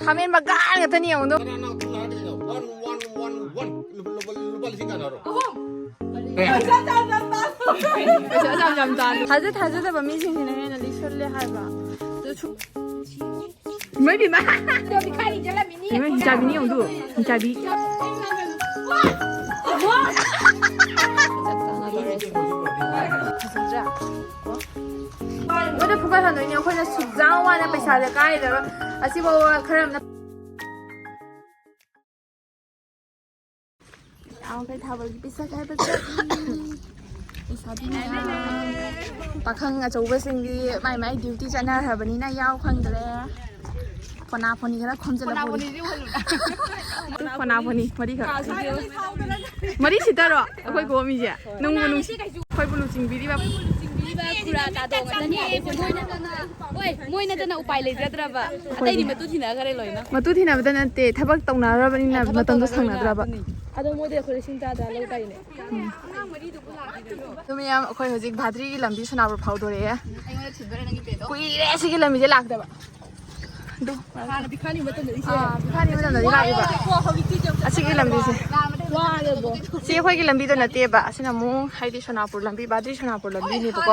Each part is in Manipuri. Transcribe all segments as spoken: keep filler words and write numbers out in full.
ꯈꯥꯃꯦꯟ ꯃꯀꯥ ꯉꯥꯛꯇꯅꯤ ꯌꯦꯡꯉꯨꯗꯣ꯫ ꯀꯅꯥꯅ ꯀꯨꯟ ꯍꯥꯏꯔꯛꯏꯅꯣ? ꯋꯥꯟ, ꯋꯥꯟ, ꯋꯥꯟ, ꯋꯥꯟ꯫ ꯂꯨꯄꯥ, ꯂꯨꯄꯥ, ꯂꯨꯄꯥ ꯂꯤꯁꯤꯡ ꯀꯌꯥꯅꯣ ꯍꯥꯏꯔꯣ? ꯑꯍꯨꯝ꯫ ꯀꯌꯥ? ꯄꯩꯁꯥ ꯆꯥꯝ ꯆꯥꯝ ꯇꯥꯜꯂꯣ꯫ ꯄꯩꯁꯥ ꯆꯥꯝ ꯆꯥꯝ ꯇꯥꯜꯂꯣ꯫ ꯊꯥꯖ ꯊꯥꯖꯗꯕ ꯃꯤꯁꯤꯡꯁꯤꯅ ꯍꯦꯟꯅ ꯂꯤꯛꯁꯜꯂꯦ ꯍꯥꯏꯕ꯫ ꯑꯗꯨ ꯁꯨꯝ ꯏꯃꯥꯏ ꯄꯦꯝꯃ꯫ ꯏꯃꯥꯏ ꯍꯤꯡꯆꯥꯕꯤꯅꯤ ꯌꯦꯡꯉꯨꯗꯨ꯫ ꯍꯤꯡꯆꯥꯕꯤ꯫ ꯐꯖꯗ꯭ꯔꯥ? ꯃꯣꯏꯗ ꯐꯨꯒꯠꯍꯟꯗꯣꯏꯅꯦ ꯑꯩꯈꯣꯏꯅ ꯁꯨꯛ ꯌꯥꯝ ꯋꯥꯅ ꯄꯩꯁꯥꯁꯦ ꯀꯥꯏꯗꯕ ꯑꯁꯤꯐꯥꯎꯕ ꯈꯔ ꯑꯃꯅ ꯌꯥꯝꯈꯩ ꯊꯥꯕꯒꯤ ꯄꯩꯁꯥ ꯈꯥꯏꯕ ꯆꯠꯂꯤ꯫ ꯂꯩꯁꯥꯕꯤ ꯃꯌꯥꯝ꯫ ꯄꯥꯈꯪ ꯑꯆꯧꯕꯁꯤꯡꯗꯤ ꯃꯥꯏ ꯃꯥꯏ ꯗ꯭ꯌꯨꯇꯤ ꯆꯠꯅꯈ꯭ꯔꯕꯅꯤꯅ ꯌꯥꯎ ꯐꯪꯗ꯭ꯔꯦ꯫ ꯐꯣꯅꯥ ꯐꯣꯅꯤ ꯈꯔ ꯈꯣꯝꯖꯤꯜꯂ ꯄꯨꯔꯤ꯫ ꯐꯣꯅꯥ ꯐꯣꯅꯤ ꯃꯔꯤꯈꯛ꯫ ꯃꯔꯤ ꯁꯤꯠꯇꯔꯣ ꯑꯩꯈꯣꯏ ꯈꯣꯝꯃꯤꯁꯦ? ꯅꯨꯡꯕꯨ ꯅꯨꯡꯁꯤ꯫ ꯑꯩꯈꯣꯏꯕꯨ ꯂꯨꯆꯤꯡꯕꯤꯔꯤꯕ꯫ ꯂꯨꯆꯤꯡꯕꯤꯔꯤꯕ ꯈꯨꯔꯥ ꯇꯥꯗꯣꯡ ꯉꯥꯛꯇꯅꯤ꯫ ꯃꯣꯏꯅ ꯍꯣꯏ, ꯃꯣꯏ ꯅꯠꯇꯅ ꯎꯄꯥꯏ ꯂꯩꯖꯗ꯭ꯔꯕ꯫ ꯑꯇꯩꯗꯤ ꯃꯇꯨ ꯊꯤꯅꯈ꯭ꯔꯦ ꯂꯣꯏꯅ꯫ ꯃꯇꯨ ꯊꯤꯅꯕꯗ ꯅꯠꯇꯦ, ꯊꯕꯛ ꯇꯧꯅꯔꯕꯅꯤꯅ ꯊꯕꯛ ꯃꯇꯝꯗꯣ ꯇꯧꯅꯔꯕꯅꯤꯅ ꯁꯪꯅꯗ꯭ꯔꯕ꯫ ꯑꯗꯨꯅꯤ꯫ ꯑꯗꯣ ꯃꯣꯏꯗꯤ ꯑꯩꯈꯣꯏ ꯂꯤꯁꯤꯡ ꯇꯔꯥ ꯇꯔꯥ ꯂꯧ ꯇꯥꯏꯅꯦ꯫ ꯑꯗꯨ ꯃꯌꯥꯝ, ꯑꯩꯈꯣꯏ ꯍꯧꯖꯤꯛ ꯚꯥꯗ꯭ꯔꯤꯒꯤ ꯂꯝꯕꯤ ꯁꯣꯅꯥꯄꯨꯔ ꯐꯥꯎꯗꯣꯔꯛꯑꯦ꯫ ꯀꯨꯏꯔꯦ ꯁꯤꯒꯤ ꯂꯝꯕꯤꯁꯦ ꯂꯥꯛꯇꯕ꯫ ꯑꯗꯨ ꯍꯥꯟꯅ ꯚꯤꯈꯥꯔꯤ ꯃꯇꯝꯗꯗꯤ ꯁꯦ꯫ ꯑꯥ, ꯚꯤꯈꯥꯔꯤ ꯃꯇꯝꯗꯗꯤ ꯂꯥꯛꯏꯕ꯫ ꯍꯣ, ꯍꯧꯖꯤꯛꯇꯤ ꯌꯥꯝ ꯑꯁꯤꯒꯤ ꯂꯝꯕꯤꯁꯦ꯫ ꯋꯥꯔꯕꯣ? ꯁꯤ ꯑꯩꯈꯣꯏꯒꯤ ꯂꯝꯕꯤꯗꯣ ꯅꯠꯇꯦꯕ, ꯑꯁꯤꯅ ꯑꯃꯨꯛ ꯍꯥꯏꯗꯤ ꯁꯣꯅꯥꯄꯨꯔ ꯂꯝꯕꯤ, ꯚꯥꯗ꯭ꯔꯤ ꯁꯣꯅꯥꯄꯨꯔ ꯂꯝꯕꯤꯅꯦꯕꯀꯣ꯫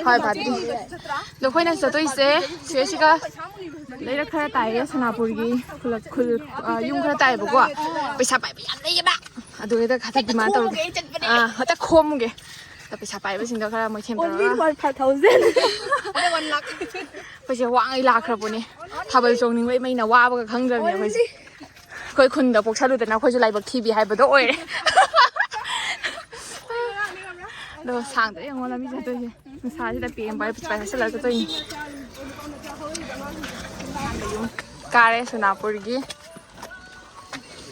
ꯍꯣꯏ, ꯚꯥꯗ꯭ꯔꯤ꯫ ꯑꯗꯣ ꯑꯩꯈꯣꯏꯅ ꯆꯠꯇꯣꯏꯁꯦ ꯁꯤꯗꯩꯁꯤꯒ ꯂꯩꯔꯛ ꯈꯔ ꯇꯥꯏꯌꯦ ꯁꯣꯅꯥꯄꯨꯔꯒꯤ ꯈꯨꯜꯂꯛ-, ꯈꯨꯜ-, ꯑ, ꯌꯨꯝ ꯈꯔ ꯇꯥꯏꯌꯦꯕꯀꯣ꯫ ꯄꯩꯁꯥ ꯄꯥꯏꯕ ꯌꯥꯝ ꯂꯩꯌꯦꯕ꯫ ꯑꯗꯨꯒꯤꯗ ꯈꯛꯇ ꯗꯤꯃꯥꯟ ꯇꯧꯔꯒꯦ꯫ ꯑꯥ, ꯍꯦꯛꯇ ꯈꯣꯝꯃꯨꯒꯦ꯫ ꯑꯗ ꯄꯩꯁꯥ ꯄꯥꯏꯕꯁꯤꯡꯗꯣ ꯈꯔ ꯃꯣꯏꯊꯦꯝ ꯇꯧꯔꯒ꯫ Only one five thousand. ꯑꯩꯈꯣꯏꯁꯦ ꯋꯥꯡꯉꯩ ꯂꯥꯛꯈ꯭ꯔꯕꯅꯦ꯫ ꯊꯥꯕꯜ ꯆꯣꯡꯅꯤꯡꯕꯩ ꯃꯩꯅ ꯋꯥꯕꯒ ꯈꯪꯗ꯭ꯔꯕꯅꯦ ꯑꯩꯈꯣꯏꯁꯦ꯫ ꯑꯩꯈꯣꯏ ꯈꯨꯟꯗ ꯄꯣꯛꯁꯜꯂꯨꯗꯅ ꯑꯩꯈꯣꯏꯁꯨ ꯂꯥꯏꯕꯛ ꯊꯤꯕꯤ ꯍꯥꯏꯕꯗꯣ ꯑꯣꯏꯔꯦ꯫ ꯑꯗꯣ ꯁꯥꯡꯗ꯭ꯔ ꯌꯦꯡꯉꯣ ꯂꯝꯕꯤ ꯆꯠꯇꯣꯏꯁꯦ꯫ ꯅꯨꯡꯁꯥꯁꯤꯗ ꯄꯦꯟ ꯄꯥꯏ ꯄꯥꯏ ꯍꯥꯏꯁꯜꯂꯒ ꯆꯠꯇꯣꯏꯅꯤ꯫ ꯀꯥꯔꯦ ꯁꯣꯅꯥꯄꯨꯔꯒꯤ꯫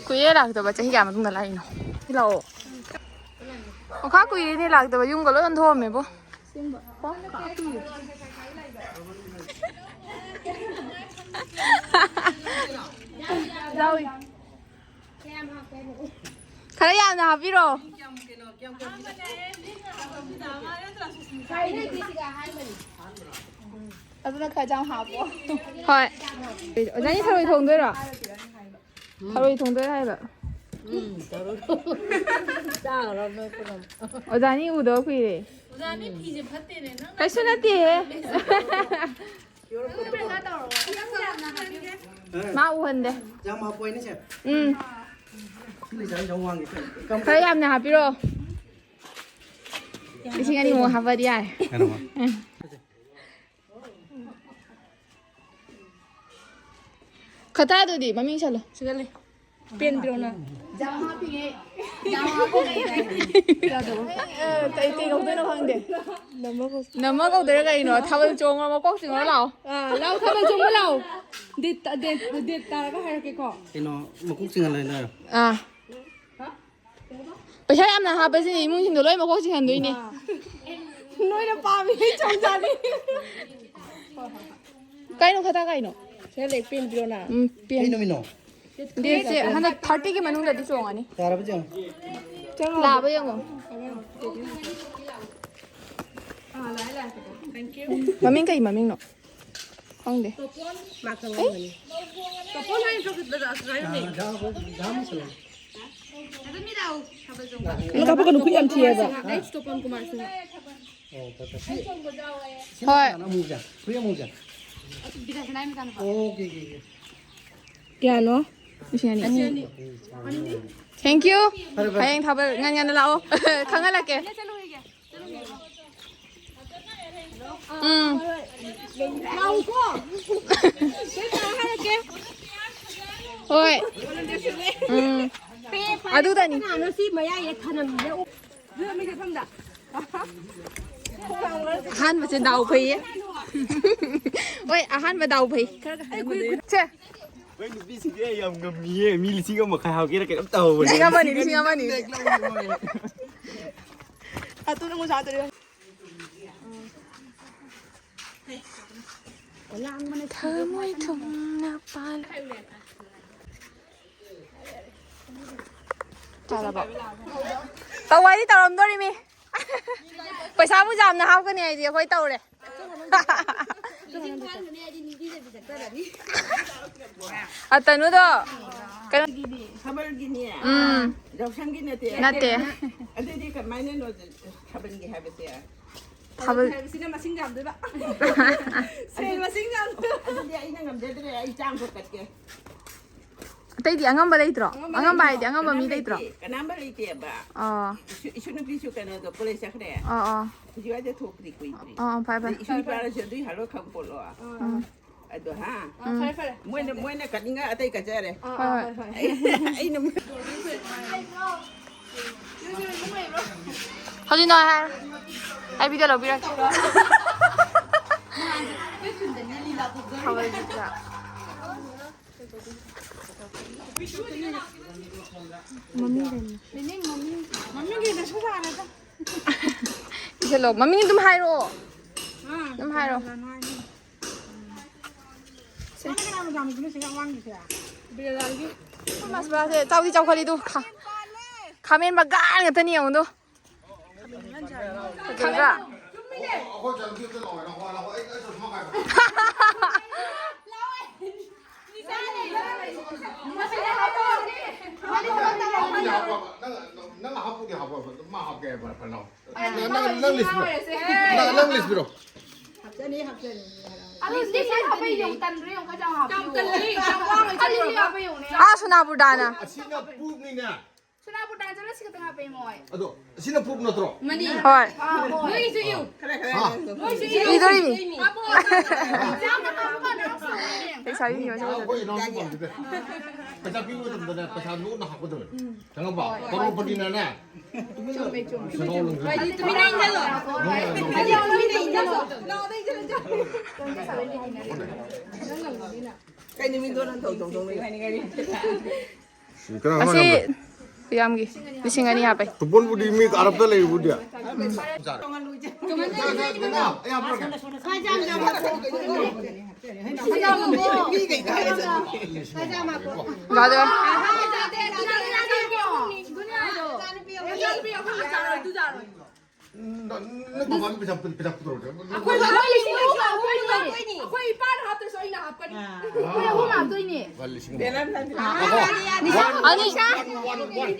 ꯀꯨꯏꯔꯦ ꯂꯥꯛꯇꯕ, ꯆꯍꯤ ꯀꯌꯥ ꯃꯇꯨꯡꯗ ꯂꯥꯛꯏꯅꯣ? ꯁꯤ ꯂꯥꯛꯑꯣ꯫ ꯑꯣꯈꯥ ꯀꯨꯏꯔꯦꯅꯦ ꯂꯥꯛꯇꯕ, ꯌꯨꯝꯒ ꯂꯣꯏ ꯑꯣꯟꯊꯣꯛꯑꯝꯃꯦꯕꯣ꯫ ꯂꯥꯎꯏ꯫ ꯈꯔ ꯌꯥꯝꯅ ꯍꯥꯞꯄꯤꯔꯣ꯫ ꯑꯗꯨꯅ ꯈꯔ ꯌꯥꯝ ꯍꯥꯞꯄꯣ꯫ ꯍꯣꯏ꯫ ꯑꯣꯖꯥꯅꯤ ꯊꯔꯣꯏ ꯊꯣꯡꯗꯣꯏꯔꯣ? ꯊꯔꯣꯏ ꯊꯣꯡꯗꯣꯏꯔꯣ ꯍꯥꯏꯕ? ꯎꯝ, ꯇꯧꯔꯣ꯫ ꯆꯥꯈ꯭ꯔꯣ ꯅꯣꯏ ꯄꯨꯝꯅꯃꯛ꯫ ꯑꯣꯖꯥꯅꯤ ꯎꯗꯕ ꯀꯨꯏꯔꯦ꯫ ꯑꯣꯖꯥꯅꯤ ꯐꯤꯁꯦ ꯐꯠꯇꯦꯅꯦ꯫ ꯅꯪ ꯀꯩꯁꯨ ꯅꯠꯇꯦꯍꯦ꯫ ꯃꯥ ꯎꯍꯟꯗꯦ꯫ ꯌꯥꯝ ꯍꯥꯞꯄꯣꯏꯅꯦ ꯁꯦ꯫ ꯎꯝ꯫ ꯁꯤ ꯂꯩꯖꯥꯠꯅꯤ ꯌꯥꯝ ꯋꯥꯡꯉꯦ꯫ ꯈꯔ ꯌꯥꯝꯅ ꯍꯥꯞꯄꯤꯔꯣ꯫ ꯂꯤꯁꯤꯡ ꯑꯅꯤꯃꯨꯛ ꯍꯥꯞꯄꯗꯤ ꯌꯥꯔꯦ꯫ ꯀꯩꯅꯣ? ꯎꯝ꯫ ꯈꯇꯥꯗꯨꯗꯤ ꯃꯃꯤꯡ ꯁꯜꯂꯣ꯫ ꯁꯤꯗ ꯂꯩ꯫ ꯄꯦꯟ ꯄꯤꯔꯛꯑꯣ ꯅꯪ꯫ ꯌꯥꯝ ꯍꯥꯞꯄꯤꯉꯩ, ꯌꯥꯝ ꯍꯥꯞꯄꯤꯉꯩ꯫ ꯑ, ꯀꯩ, ꯀꯩ ꯀꯧꯗꯣꯏꯅꯣ ꯈꯪꯗꯦ꯫ ꯅꯝꯃ ꯀꯧꯗꯣꯏꯔꯥ ꯀꯩꯅꯣ? ꯊꯥꯕꯜ ꯆꯣꯡꯉꯣ, ꯃꯀꯣꯛ ꯆꯤꯡꯉꯣ ꯂꯥꯛꯑꯣ꯫ ꯑꯥ, ꯂꯥꯛꯑꯣ, ꯊꯥꯕꯜ ꯆꯣꯡꯕ ꯂꯥꯛꯑꯣ꯫ ꯗꯦꯠ, ꯗꯦꯠ, ꯗꯦꯠ ꯇꯥꯔꯒ ꯍꯥꯏꯔꯛꯀꯦꯀꯣ꯫ ꯀꯩꯅꯣ, ꯃꯀꯣꯛ ꯆꯤꯡꯍꯜꯂꯣ ꯍꯥꯏꯅꯣ? ꯑꯥ꯫ ꯄꯩꯁꯥ ꯌꯥꯝꯅ ꯍꯥꯞꯄꯁꯤꯅꯦ, ꯏꯃꯨꯡꯁꯤꯡꯗꯣ ꯂꯣꯏ ꯃꯀꯣꯛ ꯆꯤꯡꯍꯟꯗꯣꯏꯅꯦ꯫ ꯅꯣꯏꯅ ꯄꯥꯝꯃꯤ ꯆꯞ ꯆꯥꯅꯤ꯫ ꯀꯩꯅꯣ ꯈꯇꯥ ꯀꯩꯅꯣ? ꯁꯤꯗ ꯂꯩ, ꯄꯦꯟ ꯄꯤꯔꯣꯅ꯫ ꯎꯝ, ꯄꯦꯟ꯫ ꯀꯩ ꯅꯨꯃꯤꯠꯅꯣ? ꯗꯦꯠꯁꯦ ꯍꯟꯗꯛ ꯊꯥꯔꯇꯤꯒꯤ ꯃꯅꯨꯡꯗꯗꯤ ꯆꯣꯡꯉꯅꯤ꯫ ꯌꯥꯔꯕ ꯆꯦ? ꯂꯥꯛꯑꯕ ꯌꯦꯡꯉꯣ꯫ ꯃꯃꯤꯡ ꯀꯩ ꯃꯃꯤꯡꯅꯣ? ꯈꯪꯗꯦ꯫ ꯃꯥ ꯈꯪꯉꯝꯒꯅꯤ꯫ ꯇꯣꯄꯣꯟ ꯍꯥꯏꯅ ꯊꯣꯛꯈꯤꯕꯗꯣ ꯑꯁ ꯍꯥꯏꯕꯅꯦ꯫ ꯀꯩꯅꯣ ꯀꯥꯞꯄꯛꯀꯅꯨ, ꯈꯨꯠ ꯌꯥꯝ ꯊꯤꯑꯕ꯫ ꯑꯩ ꯇꯣꯄꯣꯟ ꯀꯨꯃꯥꯔ ꯁꯤꯡꯍ꯫ ꯑꯣ, ꯐꯔꯦ, ꯐꯔꯦ꯫ ꯁꯤ ꯍꯣꯏ꯫ ꯑꯃꯨꯕꯁꯦ? ꯐꯨꯔꯤꯠ ꯑꯃꯨꯕꯁꯦ? Okay, okay, okay. ꯀꯌꯥꯅꯣ? ꯂꯤꯁꯤꯡ ꯑꯅꯤ꯫ ꯑꯅꯤ꯫ Thank you꯫ ꯐꯔꯦ, ꯐꯔꯦ꯫ ꯍꯌꯦꯡ ꯊꯥꯕꯜ ꯉꯟ ꯉꯟꯅ ꯂꯥꯛꯑꯣ꯫ ꯈꯪꯍꯜꯂꯛꯀꯦ꯫ ꯎꯝ꯫ ꯂꯥꯛꯎꯀꯣ꯫ ꯍꯣꯏ꯫ ꯎꯝ꯫ ꯑꯗꯨꯗꯅꯤ꯫ ꯀꯅꯥꯅꯣ ꯁꯤ ꯃꯌꯥꯏꯗ ꯊꯅꯝꯃꯤꯁꯦ? ꯑꯍꯥꯟꯕꯁꯦ ꯗꯥꯎ ꯐꯩꯌꯦ꯫ ꯍꯣꯏ, ꯑꯍꯥꯟꯕ ꯗꯥꯎ ꯐꯩ꯫ ꯁꯦ꯫ ꯅꯣꯏ ꯅꯨꯄꯤꯁꯤꯡꯁꯦ ꯌꯥꯝ ꯉꯝꯃꯤꯌꯦ꯫ ꯃꯤ ꯂꯤꯁꯤꯡ ꯑꯃ ꯃꯈꯥꯏ ꯍꯥꯞꯀꯦꯔꯥ ꯀꯩꯅꯣꯝ ꯇꯧꯍꯧꯕꯅꯦ꯫ ꯂꯤꯁꯤꯡ ꯑꯃꯅꯤ, ꯂꯤꯁꯤꯡ ꯑꯃꯅꯤ꯫ ꯑꯗꯨꯅ ꯑꯃꯨꯛ ꯁꯥꯗꯣꯔꯤꯕ꯫ ꯊꯃꯣꯏ ꯊꯨꯝꯅ ꯄꯥꯜ-, ꯇꯧ ꯋꯥꯔꯤ ꯇꯧꯔꯝꯗꯣꯔꯤꯃꯤ꯫ ꯄꯩꯁꯥꯕꯨ ꯌꯥꯝꯅ ꯍꯥꯞꯀꯅꯤ ꯍꯥꯏꯗꯤ ꯑꯩꯈꯣꯏ ꯇꯧꯔꯦ꯫ ꯑꯇꯅꯨꯗꯣ ꯀꯩꯅꯣ ꯊꯥꯕꯜꯒꯤꯅꯦ꯫ ꯎꯝ꯫ ꯌꯥꯎꯁꯪꯒꯤ ꯅꯠꯇꯦ꯫ ꯅꯠꯇꯦ꯫ ꯑꯗꯨꯗꯤ ꯀꯃꯥꯏꯅꯅꯣ ꯊꯥꯕꯜꯒꯤ ꯍꯥꯏꯕꯁꯦ? ꯊꯥꯕꯜ ꯍꯥꯏꯕꯁꯤꯅ ꯃꯁꯤꯡ ꯌꯥꯝꯗꯣꯏꯕ꯫ ꯁꯦꯜ ꯃꯁꯤꯡ ꯌꯥꯝꯗꯣꯏꯕ꯫ ꯑꯗꯨꯗꯤ ꯑꯩꯅ ꯉꯝꯖꯗ꯭ꯔꯦ, ꯑꯩ ꯆꯥꯝ ꯈꯛ ꯀꯠꯀꯦ꯫ ꯑꯇꯩꯗꯤ ꯑꯉꯝꯕ ꯂꯩꯇ꯭ꯔꯣ? ꯑꯉꯝꯕ ꯑꯉꯝꯕ ꯂꯩꯇ꯭ꯔꯣ? ꯍꯥꯏꯗꯤ ꯑꯉꯝꯕ ꯃꯤ ꯀꯅꯥꯝ ꯂꯩꯇ꯭ꯔꯣ? ꯂꯩꯇꯦ, ꯀꯅꯥꯝꯕ ꯂꯩꯇꯦꯕ꯫ ꯑꯥ꯫ ꯏꯁꯨ, ꯏꯁꯨ ꯅꯨꯄꯤꯁꯨ ꯀꯩꯅꯣꯗꯣ ꯀꯣꯂꯦꯖ ꯆꯠꯈ꯭ꯔꯦ꯫ ꯑꯥ, ꯑꯥ꯫ ꯍꯧꯖꯤꯛ ꯋꯥꯏꯗ ꯊꯣꯛꯇ꯭ꯔꯤ, ꯀꯨꯏꯗ꯭ꯔꯤ꯫ ꯑꯥ, ꯑꯥ, ꯐꯔꯦ, ꯐꯔꯦ꯫ ꯑꯗꯩ ꯏꯁꯨ ꯅꯨꯄꯥꯅꯁꯨ ꯑꯗꯨꯏ ꯍꯥꯏꯕ ꯈꯪ ꯄꯣꯠꯂꯣ꯫ ꯎꯝ꯫ ꯑꯗꯣ ꯍꯥ? ꯑꯥ, ꯐꯔꯦ, ꯐꯔꯦ꯫ ꯃꯣꯏꯅ, ꯃꯣꯏꯅ ꯀꯠꯅꯤꯡꯉ ꯑꯇꯩ ꯀꯠꯆꯔꯦ꯫ ꯑꯥ, ꯍꯣꯏ, ꯑꯥ, ꯍꯣꯏ꯫ ꯍꯣꯏ, ꯍꯣꯏ꯫ ꯑꯩ, ꯑꯩꯅ ꯍꯧꯖꯤꯛ ꯅꯪ ꯍꯥꯏꯔꯣ꯫ ꯑꯩ ꯚꯤꯗꯤꯑꯣ ꯂꯧꯕꯤꯔꯛꯀꯦ꯫ ꯊꯥꯕꯜꯁꯤꯗ꯫ ꯃꯃꯤꯡ ꯀꯩꯅꯣ? ꯃꯃꯤꯡ, ꯃꯃꯤꯡ, ꯃꯃꯤꯡ ꯀꯩꯅꯣ ꯁꯨ ꯁꯥꯔꯦꯗ꯫ ꯏꯁꯜꯂꯣ꯫ ꯃꯃꯤꯡ ꯑꯗꯨꯝ ꯍꯥꯏꯔꯛꯑꯣ꯫ ꯑꯥ, ꯑꯗꯨꯝ ꯍꯥꯏꯔꯣ꯫ ꯀꯩꯅꯣ ꯍꯥꯏꯅꯤ꯫ ꯁꯦ꯫ ꯃꯥꯅ ꯀꯅꯥ ꯃꯆꯥ ꯃꯆꯥꯅꯣ ꯁꯤꯒ ꯑꯋꯥꯡꯕꯤꯁꯦ? ꯕꯤꯔꯦꯂꯥꯒꯤ꯫ ꯑꯩꯈꯣꯏ ꯃꯥꯁꯨ ꯃꯥꯁꯦ ꯆꯥꯎꯗꯤ ꯆꯥꯎꯈꯠꯂꯤꯗꯣ꯫ ꯈꯥ-, ꯈꯥꯃꯦꯟ ꯃꯒꯥ ꯉꯥꯛꯇꯅꯤ ꯌꯦꯡꯉꯨꯗꯣ꯫ ꯐꯖꯗ꯭ꯔꯥ? ꯅꯪ, ꯅꯪ ꯍꯥꯞꯄꯨꯗꯤ ꯍꯥꯞꯄꯣ, ꯃꯥ ꯍꯥꯞꯀꯦ ꯍꯥꯏꯕ ꯐꯅ꯫ ꯅꯪ, ꯅꯪ, ꯅꯪ ꯂꯤꯁ ꯄꯤꯔꯣ꯫ ꯅꯪ, ꯅꯪ ꯂꯤꯁ ꯄꯤꯔꯣ꯫ ꯍꯥꯞꯆꯅꯤ, ꯍꯥꯞꯆꯅꯤ꯫ ꯑꯗꯨ ꯂꯤꯛ ꯂꯤꯛ ꯍꯥꯞꯄ ꯌꯦꯡꯉꯨ, ꯇꯟꯗ꯭ꯔꯣ ꯌꯦꯡꯉꯨ, ꯈꯔ ꯆꯥꯎꯅ ꯍꯥꯞꯄꯤꯌꯨ꯫ ꯌꯥꯝ ꯇꯜꯂꯤ, ꯌꯥꯝ ꯋꯥꯡꯉꯦ, ꯈꯔ ꯂꯤꯛ ꯂꯤꯛ ꯍꯥꯞꯄ ꯌꯦꯡꯉꯨꯅꯦ꯫ ꯑꯥ, ꯁꯣꯅꯥꯄꯨꯔ ꯇꯥꯅ꯫ ꯑꯁꯤꯅ ꯄ꯭ꯔꯨꯞꯅꯤꯅꯦ꯫ ꯁꯣꯅꯥꯄꯨꯔ ꯇꯥꯅ ꯆꯠꯂ ꯁꯤ ꯈꯛꯇꯪ ꯍꯥꯞꯄꯛꯑꯦ ꯃꯣꯏ꯫ ꯑꯗꯣ, ꯑꯁꯤꯅ ꯄ꯭ꯔꯨꯞ ꯅꯠꯇ꯭ꯔꯣ? ꯃꯅꯤ꯫ ꯍꯣꯏ꯫ ꯑꯥ, ꯍꯣꯏ꯫ ꯅꯣꯏꯒꯤꯁꯨ ꯏꯌꯨ꯫ ꯈꯔ, ꯈꯔ ꯍꯥ? ꯌꯥꯝ ꯌꯦꯡꯉꯣ꯫ ꯅꯣꯏꯁꯨ ꯏꯌꯨ꯫ ꯏꯗꯣꯔꯤꯅꯤ꯫ ꯍꯥꯞꯄꯣ, ꯍꯥꯞꯄꯣ꯫ ꯌꯥꯝꯅ ꯍꯥꯞꯄꯣ, ꯀꯅꯥ ꯁꯣꯏꯔꯦ? ꯂꯩꯁꯥꯕꯤ ꯃꯤꯑꯣꯏ ꯆꯪꯉꯛꯑꯣ꯫ ꯑꯩꯈꯣꯏ ꯏꯅꯥꯎꯁꯨ ꯄꯥꯝꯖꯗꯦ꯫ ꯄꯩꯁꯥ ꯄꯤꯕ ꯃꯇꯝꯗꯅꯦ, ꯄꯩꯁꯥ ꯂꯣꯟꯅ ꯍꯥꯞꯀꯗꯕꯅꯤ꯫ ꯎꯝ꯫ ꯈꯪꯉꯝꯕ? ꯍꯣꯏ, ꯍꯣꯏ꯫ ꯀꯔꯣꯔꯄꯇꯤꯅꯅꯦ꯫ ꯆꯨꯝꯃꯦ, ꯆꯨꯝꯃꯦ, ꯆꯨꯝꯃꯦ, ꯁꯦꯟꯗꯣꯡ ꯆꯨꯝꯃꯦ꯫ ꯂꯪꯈꯠ-, ꯍꯥꯏꯗꯤ ꯇꯨꯃꯤꯟꯅ ꯏꯟꯖꯜꯂꯣ꯫ ꯅꯪꯅ ꯂꯪꯈꯠ-, ꯍꯥꯏꯗꯤ ꯇꯨꯃꯤꯟꯅ ꯏꯟꯖꯜꯂꯣ꯫ ꯂꯥꯛꯑꯣ, ꯅꯪ ꯏꯟꯖꯜꯂꯣ, ꯏꯟꯖꯜꯂꯣ꯫ ꯀꯩ ꯅꯨꯃꯤꯠꯇꯣ ꯅꯪ ꯊꯧ ꯇꯧ ꯇꯧ ꯂꯩ? ꯁꯤ ꯀꯅꯥ, ꯀꯅꯥ ꯑꯁꯤ ꯀꯅꯥ? ꯌꯥꯝꯒꯤ ꯂꯤꯁꯤꯡ ꯑꯅꯤ ꯍꯥꯞꯄꯦ꯫ ꯇꯨꯄꯣꯟꯕꯨꯗꯤ ꯃꯤ ꯑꯔꯞꯇ ꯂꯩꯔꯤꯕꯨꯗꯤ꯫ ꯎꯝ꯫ ꯆꯥꯔꯦ꯫ ꯆꯥ, ꯆꯥ, ꯆꯥ, ꯑꯩ ꯍꯥꯞꯄꯛꯑꯒꯦ꯫ ꯌꯥꯗ꯭ꯔꯦ꯫ ꯅꯪ ꯀꯃꯥꯏꯅ ꯄꯩꯁꯥ ꯄꯩꯁꯥ ꯄꯨꯊꯣꯔꯛꯀꯦ? ꯑꯩꯈꯣꯏ ꯂꯤꯁꯤꯡ ꯑꯍꯨꯝ ꯍꯥꯞꯇꯣꯏꯅꯦ꯫ ꯑꯩꯈꯣꯏ ꯏꯄꯥꯅ ꯍꯥꯞꯇ꯭ꯔꯁꯨ ꯑꯩꯅ ꯍꯥꯞꯀꯅꯤ꯫ ꯑꯩꯈꯣꯏ ꯑꯍꯨꯝ ꯍꯥꯞꯇꯣꯏꯅꯦ꯫ ꯂꯨꯄꯥ ꯂꯤꯁꯤꯡ ꯑꯃ꯫ ꯑꯅꯤ꯫ One, one, one, one.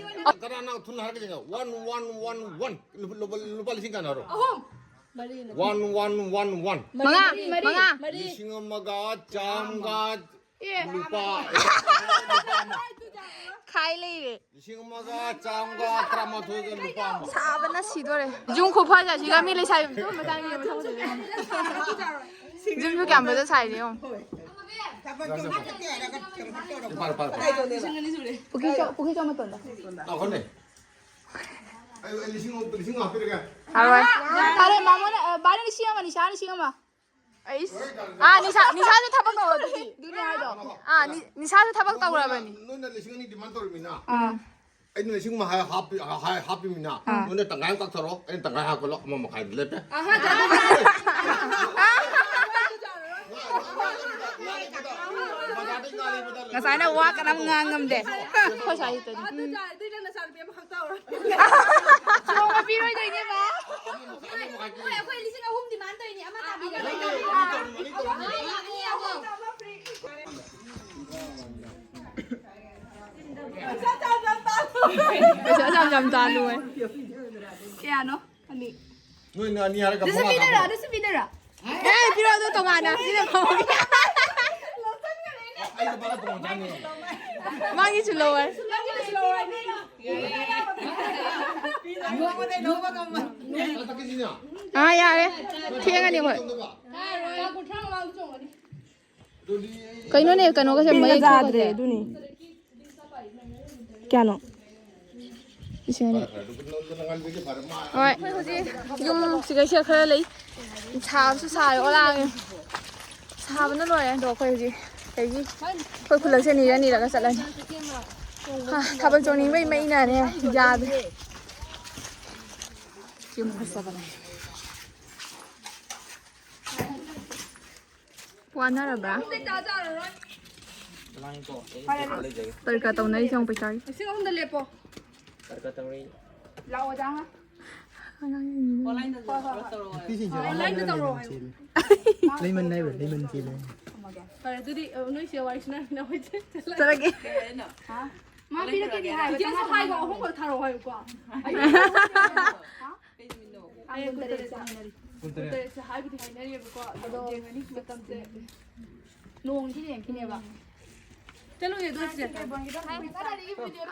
ꯀꯅꯥꯅ ꯊꯨꯅ ꯍꯥꯏꯔꯛꯀꯦ ꯌꯦꯡꯉꯣ꯫ One, one, one, one. ꯂꯨꯄꯥ, ꯂꯨꯄꯥ, ꯂꯨꯄꯥ ꯂꯤꯁꯤꯡ ꯀꯌꯥꯅꯣ ꯍꯥꯏꯔꯣ? ꯑꯍꯨꯝ꯫ One, one, one, one. ꯃꯉꯥ, ꯃꯔꯤ꯫ ꯂꯤꯁꯤꯡ ꯑꯃꯒ ꯆꯥꯝꯃꯒ ꯑꯦ꯫ ꯂꯨꯄꯥ꯫ ꯈꯥꯏ ꯂꯩꯔꯦ꯫ ꯂꯤꯁꯤꯡ ꯑꯃꯒ ꯆꯥꯝꯃꯒ ꯇꯔꯥꯃꯥꯊꯣꯏꯒ ꯂꯨꯄꯥ ꯑꯃ꯫ ꯁꯥꯕꯅ ꯁꯤꯗꯣꯔꯦ꯫ ꯌꯨꯝ ꯈꯨꯐꯖꯁꯤꯒ ꯃꯤ ꯂꯩꯁꯥꯕꯤ ꯑꯝꯇ ꯃꯆꯥ ꯌꯦꯡꯉꯣ꯫ ꯌꯨꯝꯁꯨ ꯀꯌꯥꯝ ꯐꯖ ꯁꯥꯏꯅꯦ ꯌꯦꯡꯉꯣ꯫ ꯄꯥꯔꯣ, ꯄꯥꯔꯣ, ꯄꯥꯔꯣ꯫ ꯄꯨꯈ꯭ꯔꯤ ꯆꯣ-, ꯄꯨꯈ꯭ꯔꯤ ꯆꯣ ꯃꯇꯣꯟꯗ꯫ ꯇꯥꯎꯈꯠꯂꯦ꯫ ꯑꯩ, ꯑꯩ ꯂꯤꯁꯤꯡ ꯑꯃ, ꯂꯤꯁꯤꯡ ꯑꯃ ꯍꯥꯞꯄꯤꯔꯒꯦ꯫ ꯐꯔꯦ, ꯃꯥꯃꯣꯅ, ꯑ, ꯕꯥꯅ ꯂꯤꯁꯤꯡ ꯑꯃ, ꯅꯤꯁꯥ ꯂꯤꯁꯤꯡ ꯑꯃ꯫ ꯑꯩꯁ꯫ ꯑꯥ, ꯅꯤꯁꯥ, ꯅꯤꯁꯥꯁꯨ ꯊꯕꯛ ꯇꯧꯔꯣ ꯑꯗꯨꯗꯤ꯫ ꯑꯗꯨꯅꯦ ꯍꯥꯏꯗꯣ꯫ ꯑꯥ, ꯅꯤ-, ꯅꯤꯁꯥꯁꯨ ꯊꯕꯛ ꯇꯧꯔꯕꯅꯤ꯫ ꯅꯣꯏꯅ ꯂꯤꯁꯤꯡ ꯑꯅꯤ demand ꯇꯧꯔꯤꯃꯤꯅ꯫ ꯑꯥ꯫ ꯑꯩꯅ ꯂꯤꯁꯤꯡ ꯑꯃ ꯍꯥꯏ-, ꯍꯥꯞꯄꯤ-, ꯍꯥꯏ-, ꯍꯥꯞꯄꯤꯃꯤꯅ꯫ ꯑꯥ꯫ ꯅꯣꯏꯅ ꯇꯪꯈꯥꯏ ꯑꯃ ꯀꯛꯊꯔꯣ, ꯑꯩꯅ ꯇꯪꯈꯥꯏ ꯍꯥꯞꯀꯠꯂꯣ, ꯑꯃ ꯃꯈꯥꯏꯗ ꯂꯦꯞꯄꯦ꯫ ꯉꯁꯥꯏꯅ ꯋꯥ ꯀꯅꯥꯝ ꯉꯥꯡ ꯉꯝꯗꯦ꯫ ꯑꯩꯈꯣꯏ ꯁ꯭ꯋꯥꯏꯗꯗꯤ꯫ ꯑꯗꯨ ꯇꯥꯔꯗꯤ ꯅꯪ ꯅꯆꯥꯅꯨꯄꯤ ꯑꯃꯈꯛ ꯇꯧꯔꯣ꯫ ꯆꯣꯡꯕ ꯄꯤꯔꯣꯏꯗꯣꯏꯅꯦꯕ꯫ ꯍꯣꯏ, ꯑꯩꯈꯣꯏ ꯂꯤꯁꯤꯡ ꯑꯍꯨꯝ demand ꯇꯧꯔꯤꯅꯦ, ꯑꯃ ꯇꯥꯕꯤꯔꯒ꯫ ꯄꯩꯁꯥ ꯌꯥꯝ ꯌꯥꯝ ꯇꯥꯜꯂꯨ ꯍꯥꯏ꯫ ꯀꯌꯥꯅꯣ? ꯑꯅꯤ꯫ ꯅꯣꯏꯅ ꯑꯅꯤ ꯍꯥꯏꯔꯒ ꯑꯗꯨꯁꯨ ꯃꯉꯥ ꯄꯤꯗꯣꯏꯔꯥ? ꯀꯥꯞꯄꯣ꯫ ꯑꯗꯨꯁꯨ ꯄꯤꯗꯣꯏꯔꯥ? ꯑꯦ, ꯄꯤꯔꯣ, ꯑꯗꯨ ꯇꯣꯉꯥꯟꯅ꯫ ꯁꯤꯅ ꯐꯝꯃꯒꯦ꯫ ꯑꯩ ꯂꯨꯄꯥ ꯇꯣꯉꯥꯟ ꯆꯥꯅꯤ꯫ ꯃꯥꯒꯤꯁꯨ ꯂꯧꯔꯦ꯫ ꯅꯪꯒꯤꯁꯨ ꯂꯧꯔꯦ꯫ ꯅꯣꯡꯃꯗ ꯂꯧꯕ ꯉꯝꯃꯣꯏ꯫ ꯑꯥ, ꯌꯥꯔꯦ꯫ ꯊꯦꯡꯉꯅꯤ ꯑꯩꯈꯣꯏ꯫ ꯀꯨꯟꯊ꯭ꯔꯥ ꯃꯃꯥꯡꯗ ꯆꯣꯡꯉꯅꯤ꯫ ꯀꯩꯅꯣꯅꯦ, ꯀꯩꯅꯣꯒꯁꯦ ꯄꯤꯟꯒ ꯃꯌꯦꯛ ꯆꯥꯗ꯭ꯔꯦ, ꯊꯣꯛꯀꯁꯦ꯫ ꯑꯗꯨꯅꯤ꯫ ꯀꯌꯥꯅꯣ? ꯂꯤꯁꯤꯡ ꯑꯅꯤ꯫ ꯍꯣꯏ, ꯑꯩꯈꯣꯏ ꯍꯧꯖꯤꯛ ꯌꯨꯝ ꯁꯤꯒꯩꯁꯤꯗ ꯈꯔ ꯂꯩ꯫ ꯁꯥꯕꯁꯨ ꯁꯥꯔꯦ, ꯑꯣꯂꯥꯡꯉꯦ꯫ ꯁꯥꯕꯅ ꯂꯣꯏꯔꯦ꯫ ꯑꯗꯣ ꯑꯩꯈꯣꯏ ꯍꯧꯖꯤꯛ ꯀꯩꯒꯤ ꯑꯩꯈꯣꯏ ꯈꯨꯂꯛꯁꯦ ꯅꯤꯔ ꯅꯤꯔꯒ ꯆꯠꯂꯅꯤ꯫ ꯍꯥ, ꯊꯥꯕꯜ ꯆꯣꯡꯅꯤꯡꯕꯩ ꯃꯩꯅꯅꯦ ꯌꯥꯗ꯭ꯔꯦ꯫ ꯌꯨꯝ ꯐꯖꯕꯅꯦ꯫ ꯋꯥꯅꯔꯕ꯭ꯔꯥ? ꯇꯔꯀꯥ ꯇꯧꯅꯔꯤꯁꯦ ꯌꯦꯡꯉꯨ ꯄꯩꯁꯥꯒꯤ꯫ ꯂꯤꯁꯤꯡ ꯑꯍꯨꯝꯗ ꯂꯦꯞꯄꯣ꯫ ꯂꯥꯛꯑꯣ, ꯗꯥ ꯉꯥ꯫ ꯅꯨꯄꯤꯁꯤꯡꯁꯦ ꯑꯣꯟꯂꯥꯏꯟꯗ ꯇꯧꯔꯣ ꯍꯥꯏꯌꯨ꯫ ꯂꯩꯃꯟ ꯍꯥꯏꯕ꯭ꯔꯥ? ꯂꯩꯃꯟ ꯆꯦꯜꯂꯦ꯫ ꯐꯔꯦ, ꯑꯗꯨꯗꯤ, ꯑ, ꯅꯣꯏ ꯆꯦ ꯋꯥꯔꯤ ꯁꯥꯟꯅꯔꯃꯤꯅ ꯍꯣꯏ ꯆꯦ ꯆꯠꯂꯒꯦ꯫ ꯆꯠꯂꯒꯦ꯫ ꯃꯥ ꯄꯤꯔꯛꯀꯅꯤ ꯍꯥꯏꯕ ꯏꯆꯦꯁꯨ ꯍꯥꯏꯕ ꯑꯍꯨꯝꯈꯛ ꯊꯥꯔꯛꯑꯣ ꯍꯥꯏꯌꯨꯀꯣ꯫ ꯍꯌꯦꯡ ꯀꯨꯟꯇꯔꯦꯠꯁꯦ ꯍꯥꯏꯅꯔꯤ꯫ ꯀꯨꯟꯇꯔꯦꯠꯁꯦ ꯍꯥꯏꯕꯨꯗꯤ ꯍꯥꯏꯅꯔꯤꯕꯀꯣ, ꯑꯗꯣ ꯃꯇꯝꯁꯦ ꯅꯣꯡꯁꯤ ꯌꯦꯡꯈꯤꯅꯦꯕ꯫ ꯆꯠꯂꯨꯁꯦ ꯑꯗꯨ ꯁꯤꯁꯦ꯫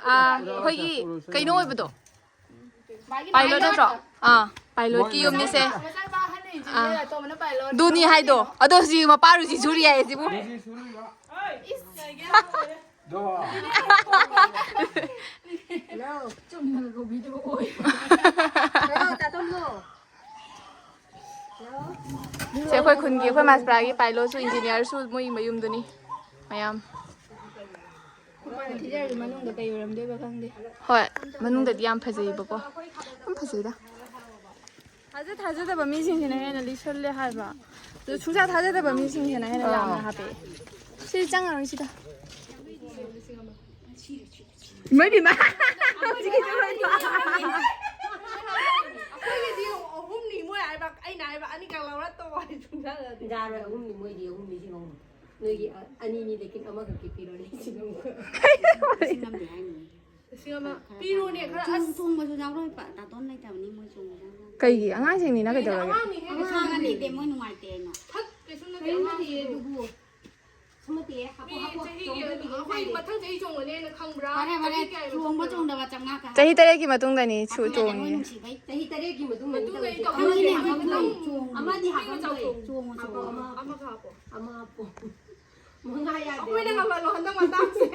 ꯑꯥ, ꯑꯩꯈꯣꯏꯒꯤ ꯀꯩꯅꯣ ꯑꯣꯏꯕꯗꯣ, ꯄꯥꯏꯂꯣꯠ ꯅꯠꯇ꯭ꯔꯣ? ꯑꯥ, ꯄꯥꯏꯂꯣꯠꯀꯤ ꯌꯨꯝꯅꯤꯁꯦ꯫ ꯑꯥ, ꯑꯗꯨꯅꯤ ꯍꯥꯏꯗꯣ꯫ ꯑꯗꯣ ꯍꯧꯖꯤꯛ ꯃꯄꯥ ꯔꯨꯖꯤ ꯁꯨꯔꯤ ꯍꯥꯏꯌꯦ ꯁꯤꯕꯨ꯫ ꯁꯦ, ꯑꯩꯈꯣꯏ ꯈꯨꯟꯒꯤ, ꯑꯩꯈꯣꯏ ꯃꯥꯁꯄ꯭ꯔꯥꯒꯤ ꯄꯥꯏꯂꯣꯠꯁꯨ ꯏꯟꯖꯤꯅꯤꯌꯥꯔꯁꯨ ꯃꯣꯏ ꯃꯌꯨꯝꯗꯨꯅꯤ ꯃꯌꯥꯝ꯫ ꯃꯄꯥꯟꯗ ꯊꯤꯖꯔꯁꯨ ꯃꯅꯨꯡꯗ ꯀꯩ ꯑꯣꯏꯔꯝꯗꯣꯏꯕ ꯈꯪꯗꯦ꯫ ꯍꯣꯏ, ꯃꯅꯨꯡꯗꯗꯤ ꯌꯥꯝ ꯐꯖꯩꯕꯀꯣ꯫ ꯌꯥꯝ ꯐꯖꯩꯗ꯫ ꯊꯥꯖ ꯊꯥꯖꯗꯕ ꯃꯤꯁꯤꯡꯁꯤꯅ ꯍꯦꯟꯅ ꯂꯤꯁꯜꯂꯦ ꯍꯥꯏꯕ꯫ ꯑꯗꯨ ꯁꯨꯡꯊꯥ ꯊꯥꯖꯗꯕ ꯃꯤꯁꯤꯡꯁꯤꯅ ꯍꯦꯟꯅ ꯌꯥꯝꯅ ꯍꯥꯞꯄꯛꯑꯦ꯫ ꯁꯤꯗꯤ ꯆꯪꯉꯔꯣꯏ ꯁꯤꯗ꯫ ꯏꯃꯥ ꯏꯕꯦꯝꯃ꯫ ꯑꯩꯈꯣꯏꯒꯤꯗꯤ ꯑꯍꯨꯝꯅꯤ ꯃꯣꯏ ꯍꯥꯏꯕ, ꯑꯩꯅ ꯍꯥꯏꯕ ꯑꯅꯤꯈꯛ ꯂꯧꯔ ꯇꯣꯛꯑꯣ ꯍꯥꯏ ꯁꯨꯡꯌꯥ ꯌꯥꯗꯦ꯫ ꯌꯥꯔꯣꯏ, ꯑꯍꯨꯝꯅꯤ ꯃꯣꯏꯗꯤ, ꯑꯍꯨꯝꯅꯤ ꯂꯤꯁꯤꯡ ꯑꯍꯨꯝ꯫ ꯅꯣꯏꯒꯤ ꯑ-, ꯑꯅꯤꯅꯤ ꯂꯦꯀꯤꯟ ꯑꯃꯈꯛꯀꯤ ꯄꯤꯔꯣ ꯂꯤꯁꯤꯡ ꯑꯃ꯫ ꯂꯤꯁꯤꯡ ꯑꯃꯅꯤ ꯍꯥꯏꯅꯤ꯫ ꯂꯤꯁꯤꯡ ꯑꯃ ꯄꯤꯔꯣꯅꯦ ꯈꯔ꯫ ꯆꯣꯡ-, ꯑꯁ꯫ ꯆꯣꯡꯕꯁꯨ ꯌꯥꯎꯔꯣꯏ ꯄ-, ꯗꯥꯇꯣꯟ ꯂꯩꯇꯕꯅꯤ ꯃꯣꯏ ꯆꯣꯡꯕꯁꯨ ꯌꯥꯎꯔꯣꯏ꯫ ꯀꯩꯒꯤ? ꯑꯉꯥꯡꯁꯤꯡꯅꯤꯅ ꯀꯩꯗꯧꯔꯒꯦ? ꯑꯉꯥꯡꯅꯤꯍꯦ꯫ ꯑꯉꯥꯡ ꯂꯩꯇꯦ, ꯃꯣꯏ ꯅꯨꯡꯉꯥꯏꯇꯦ ꯑꯩꯅ꯫ ꯊꯛ ꯀꯩꯁꯨ ꯅꯠꯇꯦ, ꯀꯩꯝ ꯑꯉꯥꯡ ꯅꯠꯇꯦꯌꯦ ꯑꯗꯨꯕꯨ꯫ ꯁꯨꯝ ꯅꯠꯇꯦꯌꯦ, ꯍꯥꯄꯣ, ꯃꯤ ꯍꯥꯄꯣ, ꯆꯍꯤꯒꯤ ꯆꯣꯡꯕꯒꯤ ꯑꯗꯨꯝ ꯀꯩꯝ ꯑꯩꯈꯣꯏ ꯀꯥꯏꯗꯦ꯫ ꯃꯊꯪ ꯆꯍꯤ ꯆꯣꯡꯒꯅꯦꯅ ꯈꯪꯕ꯭ꯔꯥ? ꯐꯔꯦ, ꯐꯔꯦ, ꯆꯍꯤ ꯀꯌꯥꯒꯤ ꯆꯣꯡꯕ ꯃꯇꯨꯡꯗ? ꯆꯣꯡꯗꯕ ꯆꯪꯉꯛꯑꯒ ꯆꯍꯤ ꯇꯔꯦꯠꯀꯤ ꯃꯇꯨꯡꯗꯅꯤ ꯁꯨ ꯍꯥꯞꯄꯤꯔꯒ ꯅꯣꯏ ꯆꯣꯡꯉꯤꯁꯦ꯫ ꯅꯨꯡꯁꯤꯕꯩ꯫ ꯆꯍꯤ ꯇꯔꯦꯠꯀꯤ ꯃꯇꯨꯡꯗꯅꯤ ꯃꯇꯨꯡꯗ ꯇꯧꯔꯤꯁꯦ꯫ ꯆꯣꯡꯉꯤꯅꯦ, ꯈꯪꯉꯤꯅꯦ, ꯃꯇꯨꯡ ꯆꯣꯡꯉꯣ, ꯍꯥꯄꯣ, ꯆꯣꯡꯉꯣ꯫ ꯑꯃ, ꯑꯃ ꯍꯥꯄꯣ꯫ ꯃꯉꯥ ꯌꯥꯗꯦ꯫ ꯑꯩꯈꯣꯏꯅ ꯉꯝꯍꯜꯂꯣ ꯍꯟꯗꯛ ꯃꯇꯥꯡꯁꯦ꯫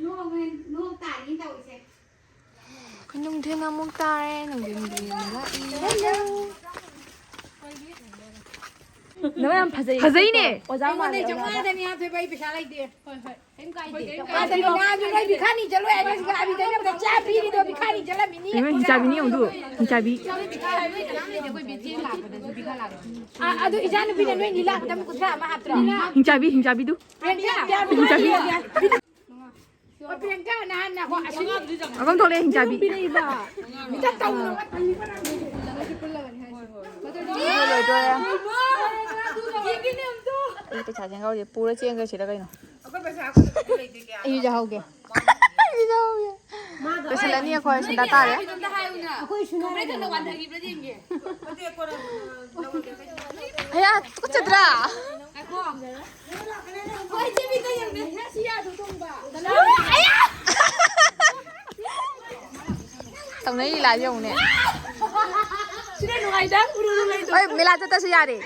ꯅꯣꯛ, ꯅꯣꯛ ꯇꯥꯅꯤ ꯇꯧꯔꯤꯁꯦ꯫ ꯑꯩꯈꯣꯏ ꯅꯨꯡꯊꯤꯜ ꯑꯃꯨꯛ ꯇꯥꯔꯦ, ꯅꯨꯡꯊꯤꯜꯒꯤ ꯑꯃꯨꯛ ꯂꯥꯛꯏ꯫ ꯅꯪ ꯌꯥꯝ ꯐꯖꯩ꯫ ꯐꯖꯩꯅꯦ꯫ ꯑꯣꯖꯥ ꯃꯥꯜꯂꯦ, ꯑꯩꯉꯣꯟꯗꯩ ꯑꯣꯖꯥꯗ꯫ ꯆꯥꯝꯃꯉꯥꯗꯅꯤ ꯍꯥꯞꯇꯣꯏꯕ, ꯑꯩ ꯄꯩꯁꯥ ꯂꯩꯇꯦ꯫ ꯍꯣꯏ, ꯍꯣꯏ꯫ ꯀꯩꯝ ꯀꯥꯏꯗꯦ꯫ ꯀꯩꯝ ꯀꯥꯏꯗꯦ꯫ ꯀꯥꯏꯗꯦ꯫ ꯅꯣꯏ ꯚꯤꯈꯥꯅꯤ ꯆꯠꯂꯣ ꯍꯥꯏ, ꯅꯣꯏ ꯚꯤꯈꯥ-, ꯑꯕꯤꯗꯅ ꯄꯩꯁꯥ ꯄꯤꯔꯤꯗꯣ ꯚꯤꯈꯥꯅꯤ ꯆꯠꯂꯝꯃꯤꯅꯤ꯫ ꯏꯃꯥ, ꯍꯤꯡꯆꯥꯕꯤꯅꯤ ꯌꯦꯡꯉꯨ ꯑꯗꯨ, ꯍꯤꯡꯆꯥꯕꯤ꯫ ꯆꯥꯕꯤ ꯚꯤꯈꯥ ꯍꯥꯏꯕ ꯀꯅꯥꯝ ꯂꯩꯇꯦ, ꯑꯩꯈꯣꯏ ꯕꯤꯖꯦ ꯂꯥꯛꯄꯗꯁꯨ ꯚꯤꯈꯥ ꯂꯥꯛꯄꯗꯁꯨ꯫ ꯑ-, ꯑꯗꯨ ꯏꯆꯥꯅꯨꯄꯤꯅ ꯅꯣꯏ ꯂꯤꯂꯥ ꯃꯇꯝ ꯀꯨꯟꯊ꯭ꯔꯥ ꯑꯃ ꯍꯥꯞꯇ꯭ꯔꯣ? ꯍꯤꯡꯆꯥꯕꯤ, ꯍꯤꯡꯆꯥꯕꯤ꯫ ꯍꯤꯡꯆꯥꯕꯤ꯫ ꯑꯃ ꯊꯣꯛꯂꯛꯑꯦ ꯍꯤꯡꯆꯥꯕꯤ꯫ ꯂꯣꯏꯗꯣꯔꯦ꯫ ꯑꯩ ꯄꯩꯁꯥ ꯆꯦꯟꯈꯧꯁꯦ ꯄꯨꯔ ꯆꯦꯟꯈ꯭ꯔꯁꯤꯔ ꯀꯩꯅꯣ? ꯑꯩꯁꯨ ꯌꯥꯍꯧꯒꯦ꯫ ꯑꯩꯁꯨ ꯌꯥꯍꯧꯒꯦ꯫ ꯂꯣꯏꯁꯤꯜꯂꯅꯤ ꯑꯩꯈꯣꯏ ꯁꯤꯗ ꯇꯥꯔꯦ꯫ ꯑꯌꯥ ꯇꯨꯀꯠꯆꯗ꯭ꯔꯥ? ꯇꯧꯅꯩ ꯂꯤꯂꯥꯁꯦ ꯌꯦꯡꯉꯨꯅꯦ꯫ ꯍꯣꯏ ꯃꯦꯂꯥ ꯆꯠꯇꯁꯨ ꯌꯥꯔꯦ꯫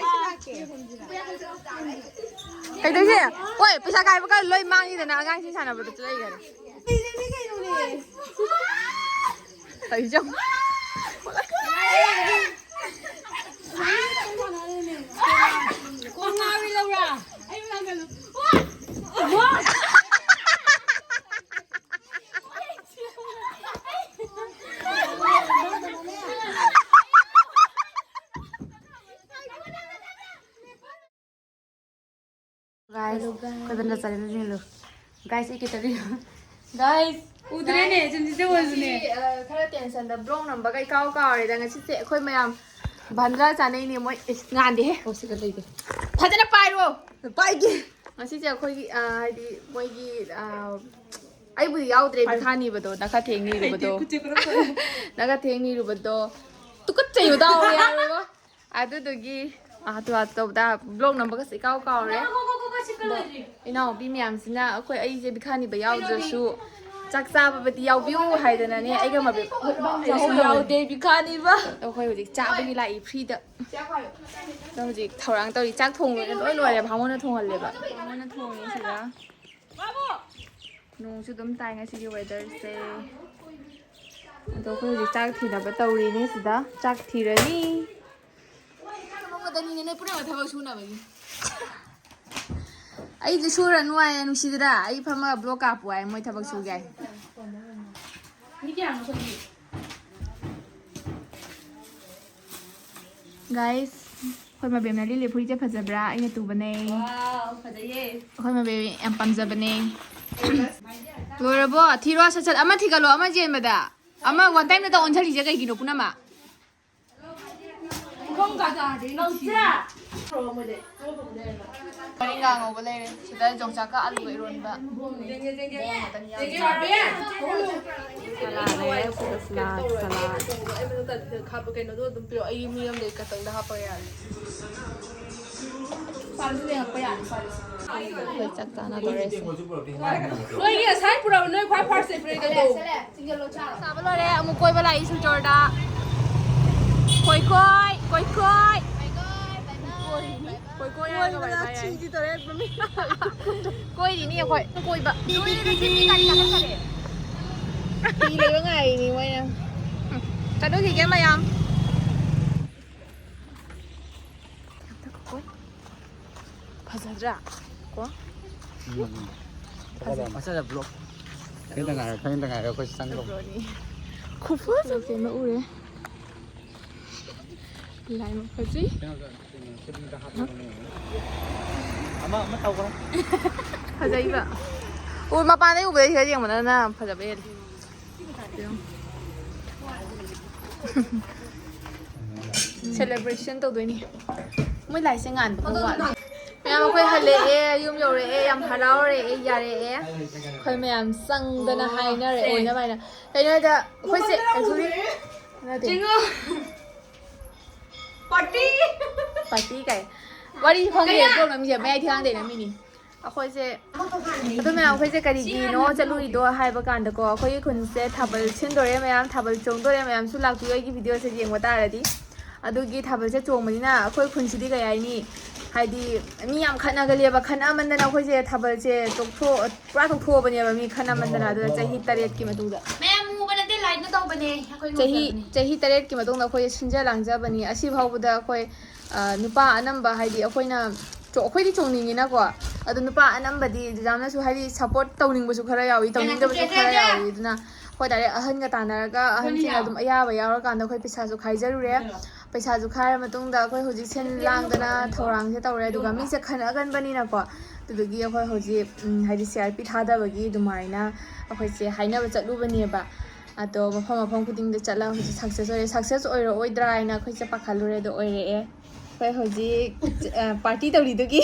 ꯀꯩꯗꯧꯁꯦ? ꯍꯣꯏ ꯄꯩꯁꯥ ꯀꯥꯏꯕꯒ ꯂꯣꯏ ꯃꯥꯡꯉꯤꯗꯅ ꯑꯉꯥꯡꯁꯤꯡ ꯁꯥꯟꯅꯕꯗꯁꯨ ꯂꯩꯈꯔꯦ꯫ ꯇꯧꯔꯤꯁꯦ ꯌꯦꯡꯉꯨ꯫ Guys, ꯑꯩꯈꯣꯏ ꯕꯟꯗ ꯆꯠꯂꯦ ꯌꯦꯡꯉꯨ꯫ Guys, ꯑꯩ ꯀꯩ ꯇꯧꯔꯤ? Guys, ꯎꯗ꯭ꯔꯦꯅꯦ, ꯆꯨꯝꯖꯤꯠꯁꯦ ꯑꯣꯏꯕꯅꯦ꯫ ꯉꯁꯤ, ꯑ, ꯈꯔ tensionꯗ vlog ꯅꯝꯕꯒ ꯏꯀꯥꯎ ꯀꯥꯎꯔꯦꯗ꯫ ꯉꯁꯤꯁꯦ ꯑꯩꯈꯣꯏ ꯃꯌꯥꯝ ꯚꯟꯗ꯭ꯔꯥ ꯆꯥꯅꯩꯅꯦ ꯃꯣꯏ꯫ ꯏꯁ, ꯉꯥꯟꯗꯦꯍꯦ꯫ ꯑꯣ, ꯁꯤꯗ ꯂꯩꯒꯦ꯫ ꯐꯖꯅ ꯄꯥꯏꯔꯣ꯫ ꯄꯥꯏꯒꯦ꯫ ꯉꯁꯤꯁꯦ ꯑꯩꯈꯣꯏꯒꯤ, ꯑ, ꯍꯥꯏꯗꯤ ꯃꯣꯏꯒꯤ, ꯑ, ꯑꯩꯕꯨꯗꯤ ꯌꯥꯎꯗ꯭ꯔꯦ, ꯄꯥꯏꯌꯨ꯫ ꯄꯤꯈꯥꯅꯤꯕꯗꯣ, ꯅꯈꯥ ꯊꯦꯡꯅꯤꯔꯨꯕꯗꯣ꯫ ꯈꯨꯠꯁꯦ ꯀꯔꯝ ꯇꯧꯔꯦ? ꯅꯈꯥ ꯊꯦꯡꯅꯤꯔꯨꯕꯗꯣ꯫ ꯇꯨꯀꯠꯆꯩꯌꯣ, ꯇꯥꯎ ꯌꯥꯔꯣꯏꯕꯣ꯫ ꯑꯗꯨꯗꯨꯒꯤ, ꯑ, ꯇꯨ, ꯑ, ꯇꯧꯕꯗ vlog ꯅꯝꯕꯒꯁꯦ ꯏꯀꯥꯎ ꯀꯥꯎꯔꯦ꯫ ꯉꯥꯏꯈꯣ, ꯉꯥꯏꯈꯣ, ꯉꯥꯏꯈꯣ, ꯁꯤ ꯑꯗꯣ ꯀꯩꯅꯣꯁꯦ꯫ ꯏꯅꯥꯎꯄꯤ ꯃꯌꯥꯝꯁꯤꯅ ꯑꯩꯈꯣꯏ ꯑꯩꯁꯦ ꯄꯤꯈꯥꯅꯤꯕ ꯌꯥꯎꯗ꯭ꯔꯁꯨ ꯆꯥꯛ ꯆꯥꯕꯕꯨꯗꯤ ꯌꯥꯎꯕꯤꯌꯨ ꯍꯥꯏꯗꯅꯅꯦ, ꯑꯩꯒ ꯃꯕꯦꯝ ꯌꯥꯎꯗꯦ ꯄꯤꯈꯥꯅꯤꯕ꯫ ꯑꯗꯣ ꯑꯩꯈꯣꯏ ꯍꯧꯖꯤꯛ ꯆꯥꯕꯒꯤ ꯂꯥꯛꯏ freeꯗ꯫ ꯑꯗꯣ ꯍꯧꯖꯤꯛ ꯊꯧꯔꯥꯡ ꯇꯧꯔꯤ꯫ ꯆꯥꯛ ꯊꯣꯡ ꯂꯣꯏꯔꯦ, ꯂꯣꯏ ꯂꯣꯏꯔꯦ꯫ ꯚꯥꯃꯣꯟꯅ ꯊꯣꯡꯍꯜꯂꯦꯕ꯫ ꯚꯥꯃꯣꯟꯅ ꯊꯣꯡꯉꯤ ꯁꯤꯗ꯫ ꯅꯣꯡꯁꯨ ꯑꯗꯨꯝ ꯇꯥꯏ ꯉꯁꯤꯒꯤ weatherꯁꯦ꯫ ꯑꯗꯣ ꯑꯩꯈꯣꯏ ꯍꯧꯖꯤꯛ ꯆꯥꯛ ꯊꯤꯅꯕ ꯇꯧꯔꯤꯅꯤ ꯁꯤꯗ꯫ ꯆꯥꯛ ꯊꯤꯔꯅꯤ꯫ ꯅꯣꯏ ꯄꯨꯝꯅꯃꯛ ꯊꯕꯛ ꯁꯨꯅꯕꯒꯤ꯫ ꯑꯩꯁꯨ ꯁꯨꯔꯅꯨ ꯍꯥꯏꯌꯦ ꯅꯨꯡꯁꯤꯗ꯭ꯔꯥ? ꯑꯩ ꯐꯝꯃꯒ vlog ꯀꯥꯞꯄꯨ ꯍꯥꯏ, ꯃꯣꯏ ꯊꯕꯛ ꯁꯨꯒꯦ ꯍꯥꯏ꯫ ꯃꯤ ꯀꯌꯥꯅꯣ ꯑꯩꯈꯣꯏꯒꯤ? Guys, ꯑꯩꯈꯣꯏ ꯃꯕꯦꯝꯅ ꯂꯤꯠꯂꯤ ꯐꯨꯔꯤꯠꯁꯦ ꯐꯖꯕ꯭ꯔꯥ? ꯑꯩꯅ ꯇꯨꯕꯅꯦ꯫ Wow, ꯐꯖꯩꯌꯦ꯫ ꯑꯩꯈꯣꯏ ꯃꯕꯦꯝ ꯌꯥꯝ ꯄꯥꯝꯖꯕꯅꯦ꯫ ꯂꯣꯏꯔꯕꯣ? ꯊꯤꯔꯣ, ꯁꯠ ꯁꯠ꯫ ꯑꯃ ꯊꯤꯒꯠꯂꯣ, ꯑꯃ ꯆꯦꯟꯕꯗ꯫ ꯑꯃ ꯋꯥꯟ ꯇꯥꯏꯝꯗ ꯇꯧ ꯑꯣꯟꯁꯤꯜꯂꯤꯁꯦ ꯀꯩꯒꯤꯅꯣ ꯄꯨꯝꯅꯃꯛ? ꯃꯔꯤꯡꯒꯥ ꯉꯧꯕ ꯂꯩꯔꯦ꯫ ꯁꯤꯗ ꯌꯣꯡꯆꯥꯛꯀ ꯑꯂꯨꯒ ꯏꯔꯣꯟꯕ꯫ ꯁꯂꯥꯗ ꯂꯩꯔꯦ꯫ ꯁꯤꯗ ꯁꯂꯥꯗ, ꯁꯂꯥꯗ꯫ ꯀꯩꯅꯣꯗꯣ ꯑꯗꯨꯝ ꯄꯤꯔꯛꯑꯣ꯫ ꯑꯩ ꯃꯤ ꯑꯃꯗꯒꯤ ꯈꯛꯇꯪꯗ ꯍꯥꯞꯄꯒ ꯌꯥꯔꯦ꯫ ꯑꯩꯈꯣꯏ ꯆꯥꯛ ꯆꯥꯅꯗꯣꯔꯦ꯫ ꯅꯣꯏꯒꯤ ꯉꯁꯥꯏ ꯄꯨꯔꯛꯄ, ꯅꯣꯏ ꯈ꯭ꯋꯥꯏ ꯐꯥꯔꯁ ꯄꯨꯔꯛꯏꯗꯣ꯫ ꯆꯥꯕ ꯂꯣꯏꯔꯦ, ꯑꯃꯨꯛ ꯀꯣꯏꯕ ꯂꯥꯛꯏ ꯁꯤꯜꯆꯔꯗ꯫ ꯀꯣꯏ ꯀꯣꯏ, ꯀꯣꯏ ꯀꯣꯏ꯫ ꯀꯣꯏ ꯀꯣꯏ ꯍꯥꯏꯔꯒ ꯀꯣꯏꯕ ꯂꯥꯛ ꯁꯤꯗꯤ ꯇꯧꯔꯦ, ꯃꯃꯤꯡ꯫ ꯀꯣꯏꯔꯤꯅꯤ ꯑꯩꯈꯣꯏ꯫ ꯀꯣꯏꯕ꯫ ꯂꯣꯏꯔꯦ, ꯉꯁꯤꯗꯤ ꯒꯥꯔꯤ ꯀꯥꯈꯠꯈꯔꯦ꯫ ꯐꯤ ꯂꯩꯕ ꯉꯥꯏꯔꯤꯅꯤ ꯃꯣꯏꯅ꯫ ꯎꯝ꯫ ꯆꯠꯂꯨꯈꯤꯒꯦ ꯃꯌꯥꯝ꯫ ꯐꯖꯗ꯭ꯔꯥ? ꯀꯣ? ꯐꯖꯕ꯭ꯔꯣ? ꯈꯤꯇꯪ ꯉꯥꯏꯔꯦ, ꯈꯤꯇꯪ ꯉꯥꯏꯔꯦ, ꯑꯩꯈꯣꯏ ꯆꯪꯗꯧ꯫ ꯈꯨꯐꯖ ꯑꯃ ꯎꯔꯦ꯫ ꯂꯥꯏ ꯃꯈꯜꯁꯤ꯫ ꯑꯃ, ꯑꯃ ꯇꯧꯈ꯭ꯔꯣ꯫ ꯐꯖꯩꯕ꯫ ꯎ, ꯃꯄꯥꯟꯗꯩ ꯎꯕꯗꯩ ꯁꯤꯗ ꯌꯦꯡꯕꯅ ꯐꯖꯕ ꯍꯦꯜꯂꯤ꯫ ꯁꯦꯂꯦꯕ꯭ꯔꯦꯁꯟ ꯇꯧꯗꯣꯏꯅꯤ꯫ ꯃꯣꯏ ꯂꯥꯏꯁꯦ ꯉꯥꯟꯕ ꯈꯔ ꯋꯥꯠꯂꯦ꯫ ꯃꯌꯥꯝ ꯑꯩꯈꯣꯏ ꯍꯜꯂꯛꯑꯦ, ꯌꯨꯝ ꯌꯧꯔꯛꯑꯦ, ꯌꯥꯝ ꯍꯔꯥꯎꯔꯛꯑꯦ, ꯌꯥꯔꯛꯑꯦ꯫ ꯑꯩꯈꯣꯏ ꯃꯌꯥꯝ ꯆꯪꯗꯅ ꯍꯥꯏꯅꯔꯛꯑꯦ ꯑꯣꯏꯅ ꯃꯥꯏꯅ꯫ ꯀꯩꯅꯣꯗ ꯑꯩꯈꯣꯏꯁꯦ actually ꯅꯠꯇꯦ꯫ ꯄꯥꯔꯇꯤ꯫ ꯄꯥꯔꯇꯤ ꯀꯥꯏ꯫ ꯋꯥꯔꯤ ꯐꯪꯗꯦ, ꯄ꯭ꯔꯣꯕ꯭ꯂꯦꯝꯁꯦ ꯃꯌꯥꯏ ꯊꯤꯒꯥꯡꯗꯩꯅ ꯃꯤꯅꯤ꯫ ꯑꯩꯈꯣꯏꯁꯦ ꯑꯗꯨ ꯃꯌꯥꯝ ꯑꯩꯈꯣꯏꯁꯦ ꯀꯔꯤꯒꯤꯅꯣ ꯆꯠꯂꯨꯏꯗꯣ ꯍꯥꯏꯕ ꯀꯥꯟꯗꯀꯣ, ꯑꯩꯈꯣꯏꯒꯤ ꯈꯨꯟꯁꯦ ꯊꯥꯕꯜ ꯁꯤꯟꯗꯣꯔꯦ, ꯃꯌꯥꯝ ꯊꯥꯕꯜ ꯆꯣꯡꯗꯣꯔꯦ, ꯃꯌꯥꯝꯁꯨ ꯂꯥꯛꯄꯤꯌꯨ ꯑꯩꯒꯤ ꯚꯤꯗꯤꯑꯣꯁꯦ ꯌꯦꯡꯕ ꯇꯥꯔꯗꯤ꯫ ꯑꯗꯨꯒꯤ ꯊꯥꯕꯜꯁꯦ ꯆꯣꯡꯕꯅꯤꯅ ꯑꯩꯈꯣꯏ ꯈꯨꯟꯁꯤꯗꯤ ꯀꯩ ꯍꯥꯏꯅꯤ, ꯍꯥꯏꯗꯤ ꯃꯤ ꯌꯥꯝ ꯈꯠꯅꯒꯜꯂꯦꯕ, ꯈꯠꯅꯃꯟꯗꯅ ꯑꯩꯈꯣꯏꯁꯦ ꯊꯥꯕꯜꯁꯦ ꯇꯣꯛꯊꯣꯛ-, ꯄꯨꯔꯥ ꯇꯣꯛꯊꯣꯛꯑꯕꯅꯦꯕ ꯃꯤ ꯈꯠꯅꯃꯟꯗꯅ꯫ ꯑꯗꯨꯅ ꯆꯍꯤ ꯇꯔꯦꯠꯀꯤ ꯃꯇꯨꯡꯗ ꯃꯌꯥꯝ ꯃꯨꯕ ꯅꯠꯇꯦ, ꯂꯥꯏꯠꯅ ꯇꯧꯕꯅꯦ, ꯑꯩꯈꯣꯏ ꯆꯍꯤ ꯉꯧꯖꯕꯅꯦ꯫ ꯆꯍꯤ ꯇꯔꯦꯠꯀꯤ ꯃꯇꯨꯡꯗ ꯑꯩꯈꯣꯏ ꯁꯤꯟꯖ ꯂꯥꯡꯖꯕꯅꯤ꯫ ꯑꯁꯤ ꯐꯥꯎꯕꯗ ꯑꯩꯈꯣꯏ, ꯑ, ꯅꯨꯄꯥ ꯑꯅꯝꯕ ꯍꯥꯏꯗꯤ ꯑꯩꯈꯣꯏꯅ ꯆꯣ-, ꯑꯩꯈꯣꯏꯗꯤ ꯆꯣꯡꯅꯤꯡꯉꯤꯅꯀꯣ, ꯑꯗꯣ ꯅꯨꯄꯥ ꯑꯅꯝꯕꯗꯤ ꯌꯥꯝꯅꯁꯨ ꯍꯥꯏꯗꯤ ꯁꯞꯄꯣꯔꯠ ꯇꯧꯅꯤꯡꯕꯁꯨ ꯈꯔ ꯌꯥꯎꯏ, ꯇꯧꯅꯤꯡꯗꯕꯁꯨ ꯈꯔ ꯌꯥꯎꯏ꯫ ꯑꯗꯨꯅ ꯑꯩꯈꯣꯏ ꯗꯥꯏꯔꯦꯛ ꯑꯍꯟꯒ ꯇꯥꯟꯅꯔꯒ ꯑꯍꯟꯁꯤꯡꯅ ꯑꯗꯨꯝ ꯑꯌꯥꯕ ꯌꯥꯎꯔꯀꯥꯟꯗ ꯑꯩꯈꯣꯏ ꯄꯩꯁꯥꯁꯨ ꯈꯥꯏꯖꯔꯨꯔꯦ꯫ ꯄꯩꯁꯥꯁꯨ ꯈꯥꯏꯔ ꯃꯇꯨꯡꯗ ꯑꯩꯈꯣꯏ ꯍꯧꯖꯤꯛ ꯁꯤꯟ ꯂꯥꯡꯗꯅ ꯊꯧꯔꯥꯡꯁꯦ ꯇꯧꯔꯦ꯫ ꯑꯗꯨꯒ ꯃꯤꯁꯦ ꯈꯟꯅꯒꯟꯕꯅꯤꯅꯀꯣ, ꯑꯗꯨꯗꯨꯒꯤ ꯑꯩꯈꯣꯏ ꯍꯧꯖꯤꯛ, ꯎꯝ, ꯍꯥꯏꯗꯤ ꯁꯤ ꯑꯥꯔ ꯄꯤ ꯊꯥꯗꯕꯒꯤ ꯑꯗꯨꯃꯥꯏꯅ ꯑꯩꯈꯣꯏꯁꯦ ꯍꯥꯏꯅꯕ ꯆꯠꯂꯨꯕꯅꯦꯕ꯫ ꯑꯗꯣ ꯃꯐꯝ ꯃꯐꯝ ꯈꯨꯗꯤꯡꯗ ꯆꯠꯂꯒ ꯍꯧꯖꯤꯛ ꯁꯛꯁꯦꯁ ꯑꯣꯏꯔꯦ꯫ ꯁꯛꯁꯦꯁ ꯑꯣꯏꯔꯛꯑꯣꯏꯗ꯭ꯔꯥ ꯍꯥꯏꯅ ꯑꯩꯈꯣꯏꯁꯦ ꯄꯥꯈꯠꯂꯨꯔꯦ, ꯑꯗꯣ ꯑꯣꯏꯔꯛꯑꯦ꯫ ꯑꯩꯈꯣꯏ ꯍꯧꯖꯤꯛ, ꯑ, ꯄꯥꯔꯇꯤ ꯇꯧꯔꯤꯗꯨꯒꯤ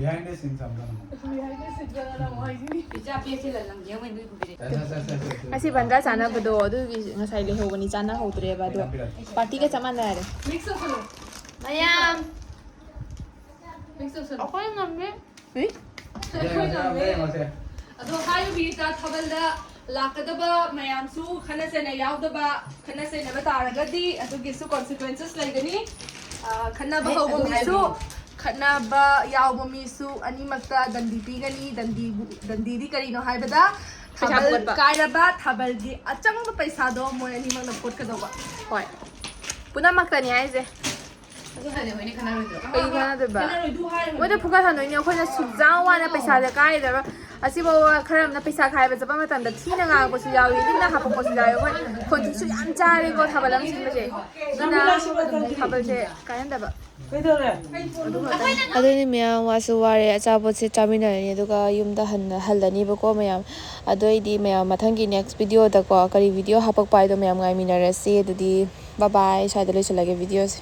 Behind the scenes ꯑꯝꯇꯪ. Behind the scenes ꯅ ꯑꯃꯨꯛ ꯍꯥꯏꯁꯤꯅꯤ꯫ ꯏꯆꯥ ꯄꯦꯛꯁꯦ ꯂꯪꯒꯦ ꯃꯣꯏ ꯅꯣꯏ ꯄꯨꯕꯤꯔꯦ꯫ ꯁꯦ, ꯁꯦ, ꯁꯦ, ꯁꯦ, ꯁꯦ. ꯑꯁꯤ ꯕꯟꯗ꯭ꯔꯥ ꯆꯥꯅꯕꯗꯣ ꯑꯗꯨꯒꯤ ꯉꯁꯥꯏ ꯂꯩꯍꯧꯕꯅꯤ, ꯆꯥꯅꯍꯧꯗ꯭ꯔꯦꯕ꯫ ꯑꯗꯣ ꯄꯥꯔꯇꯤꯒ ꯆꯞ ꯃꯥꯟꯅꯔꯦ꯫ Mix ꯇꯧꯁꯜꯂꯣ꯫ ꯃꯌꯥꯝ Mix ꯇꯧꯁꯜꯂꯣ꯫ ꯑꯩꯈꯣꯏ ꯉꯝꯃꯦ꯫ ꯎꯏ, ꯌꯦꯡꯉꯁꯦ, ꯑꯝꯇ ꯌꯦꯡꯉꯁꯦ. ꯑꯗꯣ ꯍꯥꯏꯔꯤꯕ ꯊꯥꯕꯜꯗ ꯂꯥꯛꯀꯗꯕ ꯃꯌꯥꯝꯁꯨ ꯈꯠꯅ ꯆꯩꯅ ꯌꯥꯎꯗꯕ, ꯈꯠꯅ ꯆꯩꯅꯕ ꯇꯥꯔꯒꯗꯤ ꯑꯗꯨꯒꯤꯁꯨ consequences ꯂꯩꯒꯅꯤ꯫ ꯑ, ꯈꯠꯅꯕ ꯍꯧꯕ ꯃꯤꯁꯨ, ꯈꯠꯅꯕ ꯌꯥꯎꯕ ꯃꯤꯁꯨ ꯑꯅꯤꯃꯛꯇ ꯗꯟꯗꯤ ꯄꯤꯒꯅꯤ꯫ ꯗꯟꯗꯤꯕꯨ, ꯗꯟꯗꯤꯗꯤ ꯀꯔꯤꯅꯣ ꯍꯥꯏꯕꯗ ꯄꯩꯁꯥ ꯊꯥꯕꯜ ꯐꯨꯒꯠꯄ꯫ ꯀꯥꯏꯔꯕ ꯊꯥꯕꯜꯒꯤ ꯑꯆꯪꯕ ꯄꯩꯁꯥꯗꯣ ꯃꯣꯏ ꯑꯅꯤꯃꯛꯅ ꯐꯨꯒꯠꯀꯗꯧꯕ꯫ ꯍꯣꯏ, ꯄꯨꯝꯅꯃꯛꯇꯅꯤ ꯍꯥꯏꯁꯦ꯫ ꯑꯗꯨ ꯍꯥꯏꯗꯤ ꯃꯣꯏꯅꯤ ꯈꯟꯅꯔꯣꯏꯗ꯭ꯔꯣ? ꯀꯩ ꯈꯠꯅꯗꯣꯏꯕ? ꯈꯠꯅꯔꯣꯏꯗꯨ ꯍꯥꯏꯔꯕꯅꯦ꯫ ꯃꯣꯏꯗ ꯐꯨꯒꯠꯍꯟꯗꯣꯏꯅꯦ꯫ ꯑꯩꯈꯣꯏꯅ ꯁꯨꯛ ꯌꯥꯝ ꯋꯥꯅ ꯄꯩꯁꯥꯁꯦ ꯀꯥꯏꯗꯕ꯫ ꯑꯁꯤꯐꯥꯎꯕ ꯈꯔ ꯑꯃꯅ ꯄꯩꯁꯥ ꯈꯥꯏꯕ ꯆꯠꯄ ꯃꯇꯝꯗ ꯊꯤꯅ ꯉꯥꯡꯉꯛꯄꯁꯨ ꯌꯥꯎꯏ, ꯂꯤꯛꯅ ꯍꯥꯄꯛꯄꯁꯨ ꯌꯥꯎꯏ꯫ ꯑꯩꯈꯣꯏ ꯈꯣꯟꯊꯤꯁꯨ ꯌꯥꯝ ꯆꯥꯔꯦꯀꯣ ꯊꯥꯕꯜ ꯑꯃ ꯁꯤꯟꯕꯁꯦ꯫ ꯁꯤꯅ ꯊꯥꯕꯜꯁꯦ ꯀꯥꯏꯍꯟꯗꯕ꯫ ꯀꯩꯗꯧꯔꯦ? ꯑꯗꯨꯅꯤ ꯃꯌꯥꯝ, ꯋꯥꯁꯨ ꯋꯥꯔꯦ, ꯑꯆꯥꯄꯣꯠꯁꯦ ꯆꯥꯃꯤꯟꯅꯔꯅꯤ, ꯑꯗꯨꯒ ꯌꯨꯝꯗ ꯍꯟꯅ ꯍꯜꯂꯅꯤꯕꯀꯣ ꯃꯌꯥꯝ꯫ ꯑꯗꯨ ꯑꯣꯏꯗꯤ ꯃꯌꯥꯝ ꯃꯊꯪꯒꯤ next video ꯗꯀꯣ ꯀꯔꯤ video ꯍꯥꯄꯛꯄ ꯍꯥꯏꯗꯣ ꯃꯌꯥꯝ ꯉꯥꯏꯃꯤꯟꯅꯔꯁꯤ꯫ ꯑꯗꯨꯗꯤ bye bye, ꯁ꯭ꯋꯥꯏꯗ ꯂꯣꯏꯁꯤꯜꯂꯒꯦ video ꯁꯦ꯫